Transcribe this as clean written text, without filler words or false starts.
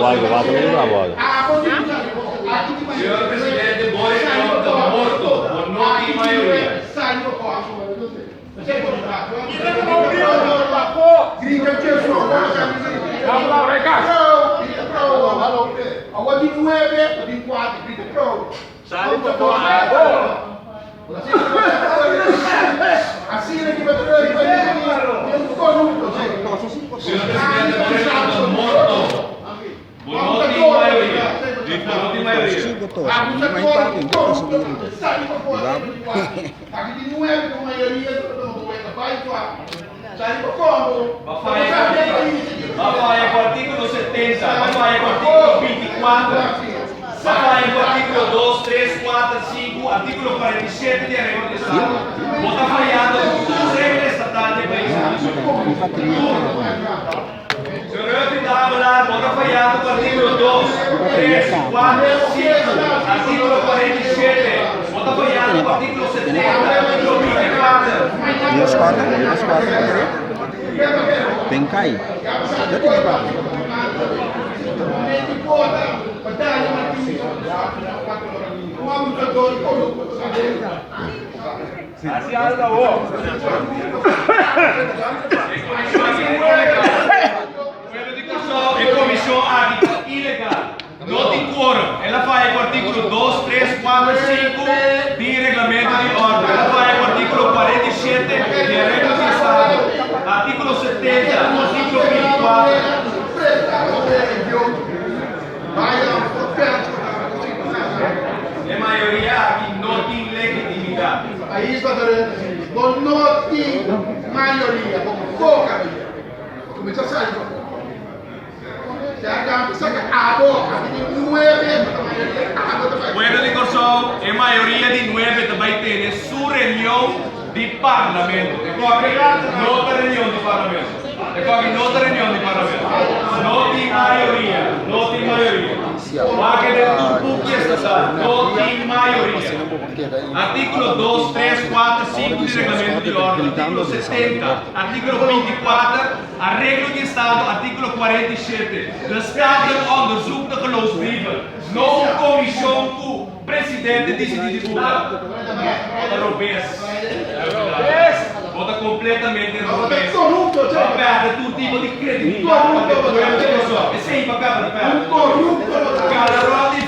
algu, wak mi duna bo algu. Señor presidente, bo reunion ta morto, bo no tin mayoria. Señor presidente, bo reunion ta morto, bo no tin mayoria. Bo no tin mayoria. Ba faya ku artíkulo 70, ba faya ku artíkulo 24, ba faya ku artíkulo 2, 3, 4, 5, artíkulo 47 di Areglo di Estado. Bo ta fayando ku tur regla estatal di e pais aki. Tur. Señor Rutte Davelaar, bo ta fayando ku artíkulo 2, 3, 4, 5, artíkulo 47. Bo ta fayando ku artíkulo 70, artíkulo 24. Dios corta, Dios corta. Penkai. Yo tiene papi. Pueblo di Kòrsou, e komishon aki ta ilegal. No tin quorum. El a faya ku artíkulo dos, tres, kuater, sinku di Reglamento di Òrdu. El a faya ku artíkulo 47 di Areglo di Estado, artíkulo 70, artíkulo 24. E mayoria aki no tin legitimidat. Pais ta Bo no tin mayoria, bo poca mayoria. Cuminsa sali pa poco. Se a saca abo, aki tin nuebe, ta mayoria, abo ta bai. Pueblo di Kòrsou, e mayoria di nuebe ta bai tene su reunion di parlamento. E koki no ta reunion di parlamento. E koki no ta reunion di parlamento. No tin mayoria, no tin mayoria. Wak den tur buki estatal, no tin mayoria. Artíkulo 2, 3, 4, 5 di Reglamento di Òrdu, artíkulo 70, artíkulo 24, Areglo di Estado, artíkulo 47. De Staten onderzoekt de geloofsbrieven. No un komishon ku presidente disidí di buta. Bo ta robes. Bo ta kompletamente robes. Bo a pèrdè tur tipo di kredibilidat pa e pueblo di Kòrsou. Esei pa kaba di pèrdè. Kala rònt di.